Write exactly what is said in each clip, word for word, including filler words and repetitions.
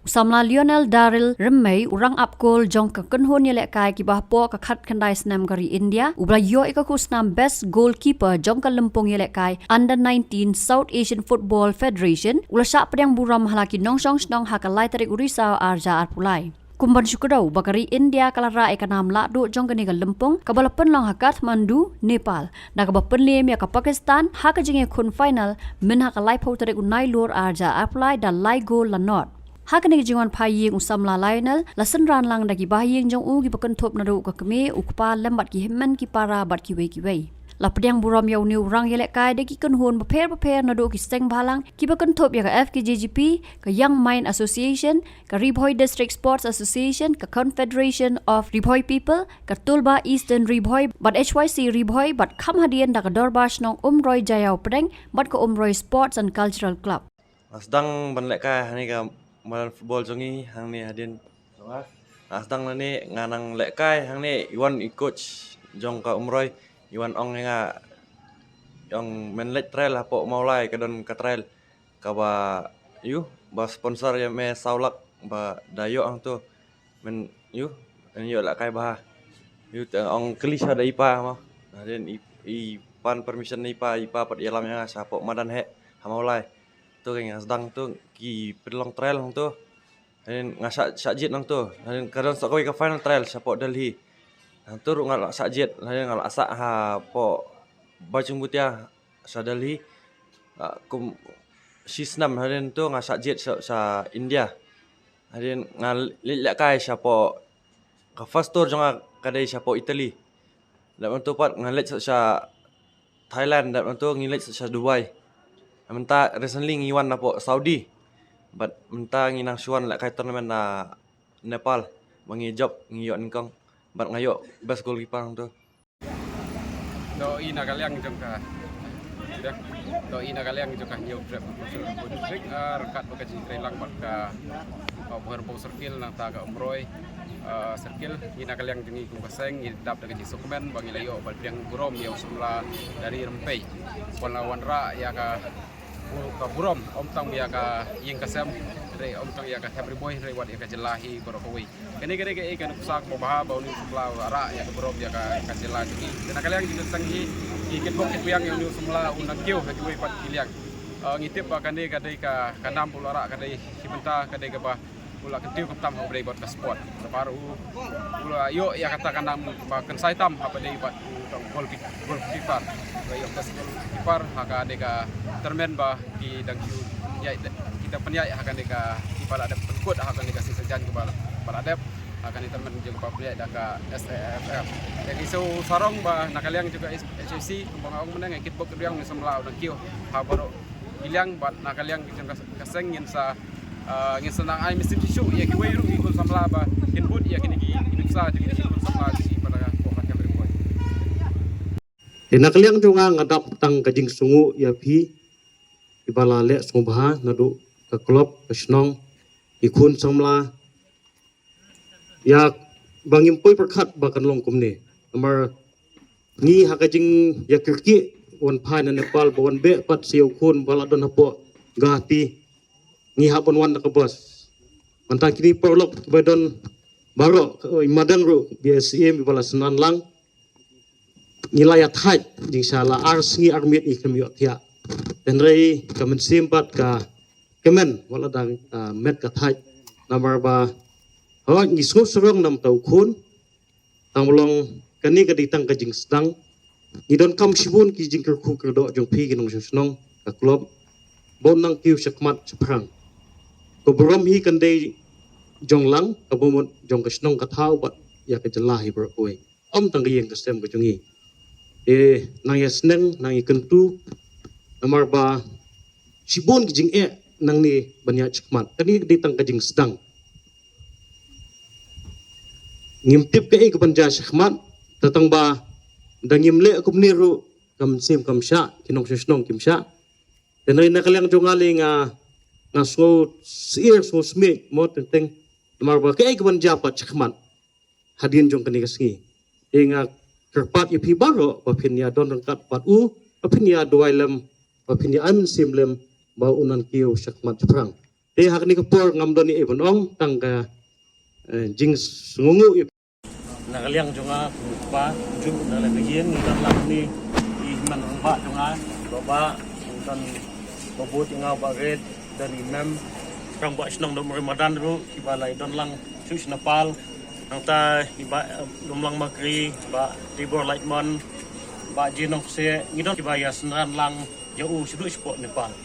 Samla Lionel Daryl Rymmei, u rangap kol jong ka kynhun ïalehkai kiba hapoh ka khatkhyndai snem ka ri India, uba la ïoh ïa ka khusnam Best Goalkeeper jong ka lympung ïalehkai Under nineteen South Asian Football Federation, u la shah pdiang burom ha la ki nongshong shnong ha ka lai tarik u Risaw arhajar arphew lai. Kum ban shu kdew ba ka ri India ka la rah ïa ka nam lahduh jong kane ka lympung kaba la pynlong ha Kathmandu, Nepal, da kaba pynliem ïa ka Pakistan ha ka jingïakhun final mynha ka laiphew tarik u Nailur arhajar arphew lai da lai gol la nod. Ha kane ka jingwan phai ïing u samla Lionel la synran lang da ki bahaïing jong u kiba kynthup naduh ka kmie, u kpa lem bad ki hynmen ki para bad kiwei kiwei. La pdiang burom ïa une u rangïalehkai da ki kynhun bapher bapher naduh ki seng bhalang kiba kynthup ïa ka F K J G P, ka Young Mind Association, ka Ri Bhoi District Sports Association, ka Confederation of Ri Bhoi People, ka Tulba Eastern Ri Bhoi bad H Y C Ri Bhoi, bad kham hadien da ka Dorbar Shnong Umroi Jaiaw Pdeng bad ka Umroi Sports and Cultural Club. Nga sdang ban lehkai hangne ka madan football jong ngi hangne hadien. Nga sdang nangne nga nang lehkai hangne, i wan i coach jong ka Umroi i wan ong ïa nga, ong men leit trial hapoh Mawlai, ka don ka trial kaba, ïoh, ba sponsor ïa me saw lak ba da ïoh hangto. Men, ïoh, men ïoh lehkai bha. Ïoh, te ong kylli sha da i pa mo. Hadien i, i pan permission na i pa, i pa pat ïalam ïa nga shapoh madan heh ha Mawlai. To ka nga sdang to ki pynlong trial hangto. Hadien nga shah, shah jied hangto. Hadien ka don sa kawei ka final trial shapoh Delhi. Hangto ruh nga la shah jied, hadien nga la sah hapoh Bajrang Bhutia sha Delhi. Ah, kum shi snem hadien to nga shah jied sha, sha India. Hadien nga leit lehkai shapoh, ka first tour jong nga ka dei shapoh Italy. Dep nangto pat nga leit sha, sha Thailand, dep nangto ngi leit sha, sha Dubai. Mynta recently ngi wan napoh Saudi. Bad mynta ngi nang shu wan lehkai tournament na Nepal. Ba ngi jop, ngi ïoh nyngkong. Bad nga ïoh best goalkeeper hangto. To i na ka liang jong ka, to i na ka liang jong ka Hynñiewtrep, District, ah, ryngkat bad ka jingtrei lang bad ka, ah, Bhoirymbong Circle nangta ka Umroi, ah, Circle, i na ka liang jong ngi kum ka seng ngi dap da ka jingsngewkmen ba ngi la ïoh ban pdiang burom ïa u samla Dari Rympei. Wan la wanrah ïa ka bu-, ka burom, ym tang ïa ka ïing ka sem, hynrei ym tang ïa ka Them Ri Bhoi, hynrei wat ïa ka jylla hi baroh kawei. Kane, kane ka, eh, ka nuksa kaba bha ba une u samla u la rah ïa ka burom ïa ka, ka jylla jong ngi. Te na ka liang jong ka seng hi, ngi kitbok kitbiang ïa une u samla un nang kiew ha kiwei pat ki liang. Eh, ngi tip ba kane ka dei ka, ka nam ba u la rah ka dei shi bynta ka dei kaba u la kyntiew khamtam ha u dei bad ka sport. Namar u, u la ïoh ïa kata ka nam ba kynsai tam haba dei bad u tang goalkeeper, goalkeeper. U la ïoh best goalkeeper ha kane ka tournament ba ki dang shu ïaid, ki dang pynïaid ha kane ka, kiba la dep pynkut ha kane ka season jan kaba la, ba la dep. Ha kane tournament jong kaba pynïaid da ka S A F F. Te ngi shu sarong ba na ka liang jong ka H I C kumba nga ong mynne, ngi kitbok kitbiang, ngi samla u nang kiew ha baroh ki liang bad na ka liang jong ka, ka seng ngin sa, ah, ngin sa nang ai mynsiem shisha ïa kiwei ruh ki khun samla ba kin bud ïa kine ki, ki nuksa jong ki khun samla jong ki ba la ka ko ka Them Ri Bhoi. Te na ka liang jong nga nga dap tang ka jingsngew ïa phi kiba la leh sngewbha naduh ka club, ka shnong, ki khun samla, ïa ba ngim poi pyrkhat ba kan long kumne. Namar ngi ha ka jingïakyrkieh wan phai na Nepal ba wan beh pat sha u khun ba la don hapoh Guwahati, ngi hap ban wan da ka bus. Mynta kine paralok ba don baroh, eh, i madang ruh, B S E, ba la synran lang. Ngi la ïa thait jingshisha, la ar sngi ar miet ngi khlem ïoh thiah. Hynrei ka mynsiem bad ka kmen wat la dang, ah, met ka thait. Namar ba hooid ngi sngewsarong namar uta u khun. Tang ba long kane ka dei tang ka jingsdang. Ngi donkam shibun ki jingkyrkhu kyrdoh jong phi ki nongshong shnong, ka club, ba un nang kiew shakhmat shaphrang. Ka burom hi kan dei jong lang, kaba mut jong ka shnong ka thaw bad ïa ka jylla hi baroh kawei. Ym tang ka ïing ka sem ka jong ngi. Eh, nang ïa sneng, nang ïa kyntu, namar ba shibun ki jingeh nangne ban ïaid shakhmat. Kane ka dei tang ka jingsdang. Ngim tip kaei kaban jia shakhmat, te tang ba da ngim leh kumne ruh ka mynsiem kam shah, ki nongshong shnong kim shah. Te na ka liang jong nga lei nga, nga sngew syier, sngew smiej mo teng teng. Namar ba kaei kaban jia pat shakhmat hadien jong kane ka sngi. Te nga kyrpad ïa phi baroh ba phin ïa don ryngkat bad u, ba phin ïa duwai lem, ba phin ïa ai mynsiem lem ba un nang kiew shakhmat shaphrang. Te ha kane ka por ngam don ei ban ong tang ka, eh, jingsngewnguh ïa. Na ka liang jong nga kum u kpa, ju na la ka ïing ngi don lang ni i hynmen rangbah jong nga, Bah Bah, ngi don Bah Bud ïa nga, Bah Red, don i Mem, Rangbah Shnong Dong Mari Madan ruh, kiba la don lang shu shna pal. Nangta i Bah, eh, Lumlang Makri, Bah Tibor Lightman, Bah Jinong Kse, ngi don kiba ïa synran lang ïa u shaduh shapoh Nepal.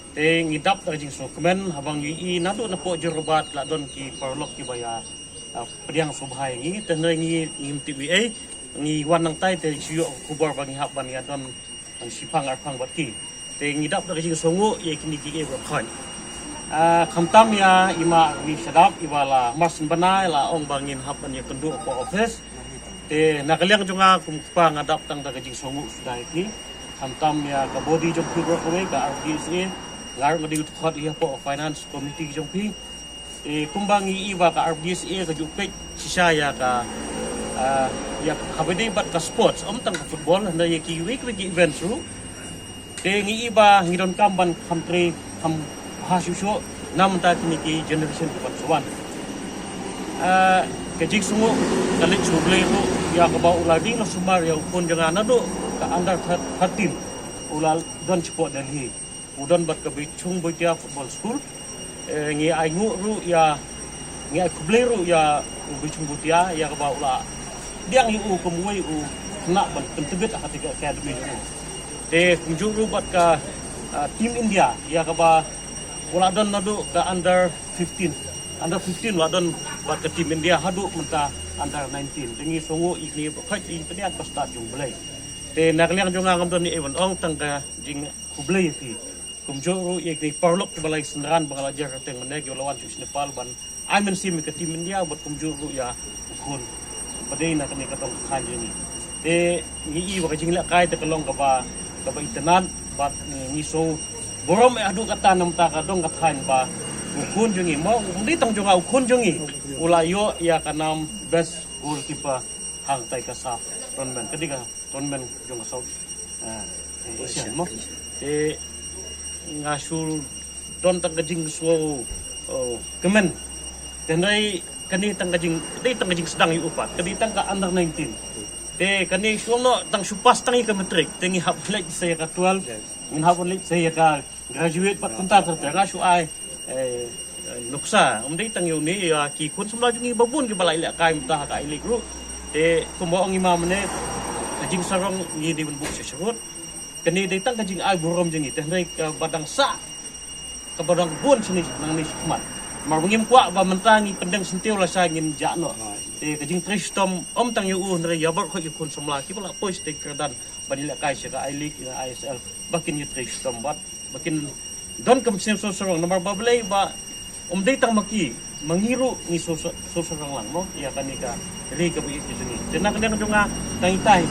Te ngi dap da ka jingsngewkmen haba ngi i naduh napoh Jorabat la don ki paralok kiba ïa, ah, pdiang sngewbha ïa ngi, te hynrei ngi ngim tip ei ei, ngi wan nangtai te shu ïoh khubor ba ngi hap ban ïa don ban shipang arpang bad ki. Te ngi dap da ka jingsngewnguh ïa kine kiei kiei baroh khoit. Ah, khamtam ïa i ma Ri Shadap iba la marsyn bnai la ong ba ngin hap ban ïa kynduh hapoh office. Te na ka liang jong nga kum u kpa nga dap tang da ka jingsngewnguh suda ïa ki. Khamtam ïa ka body jong ki baroh kawei ka R D S A, nga ruh nga dei u dkhot ïa hapoh finance committee jong ki. Te kumba ngi i ba ka R D S A ka ju peit shisha ïa ka, ah, ïa ka kaba dei bad ka sports, ym tang ka football, hynrei ïa kiwei kiwei ki events ruh. Te ngi i ba ngi donkam ban kham trei kham bha shuh shuh na bynta kine ki generation kiban sa wan. Ah, ka jingsngewnguh ka leit sha U Blei ruh ïa kaba u la ring noh sumar ïa u khun jong nga naduh ka under thirteen u la don shapoh Delhi. U don bad ka Bishnu Bhutia Football School. Eh, ngi ai nguh ruh ïa, ngi ai khublei ruh ïa u Bishnu Bhutia ïa kaba u la pdiang ïa u kum uwei u khynnah ban pyntbit ha kata ka academy jong u. Te kumjuh ruh bad ka, ah, Team India ïa kaba u la don naduh ka under fifteen. Under fifteen u la don bad ka Team India haduh mynta under nineteen. Te ngi sngewnguh ïa kine baroh khoit ïa ka pdiang ka stad jong U Blei. Te na ka liang jong nga ngam don ei ei ban ong tang ka jingkhublei ïa phi. Kumjuh ruh ïa kine paralok kiba la ïa synran ba nga la jer kyrteng mynne kiba la wan shuh sha Nepal ban ai mynsiem ïa ka Team India bad kumjuh ruh ïa u khun ba dei na kane ka dong ka thaiñ jong ngi. Te ngi i ba ka jinglehkai te ka long kaba, kaba itynnad bad ngi, ngi sngew burom eh haduh katta na bynta ka dong ka thaiñ ba u khun jong ngi, mo, um dei tang jong nga, u khun jong ngi u la ïoh ïa ka nam best goalkeeper ha katai ka SAFF tournament. Ka dei ka tournament jong ka South, eh, Asian, mo. Te nga shu don tang ka jingsngew, oh, kmen. Te hynrei kane tang ka jing, dei tang ka jingsdang ïa u pat. Ka dei tang ka under nineteen. Te kane shu ong noh tang shu pass tang ïa ka matric. Te ngi hap leit sa ïa ka twelve. Ngin hap leit sa ïa ka graduate bad kumta ter ter. Nga shu ai, eh, eh, nuksa, um dei tang ïa une, ïa ki khun samla jong ngi ba bun kiba la ïalehkai mynta ha ka I-League ruh. Te kumba ong i ma mynne, ka jingsarong ngi dei ban buh sha sharud. Kane dei tang ka jingai burom jong ngi, te hynrei kaba dang sah, kaba dang bun shane nangne shakhmat. Namar ba ngim kwah ba mynta ngi pyndeng syntiew lashai ngin jah noh. Te ka jingtrei shitom ym tang ïa u hynrei ïa baroh khoit ki khun samla kiba la poi sha kyrdan ban ïalehkai sha ka I-League, ïa I S L, ba kin ïatrei shitom bad ba kin don ka mynsiem sngewsarong namar ba balei ba um dei tang ma ki, ma ngi ruh ngi sngewsa-, sngewsarong lang mo ïa kane ka ri kaba ïeit ka jong ngi. Te na ka liang jong nga tang itai.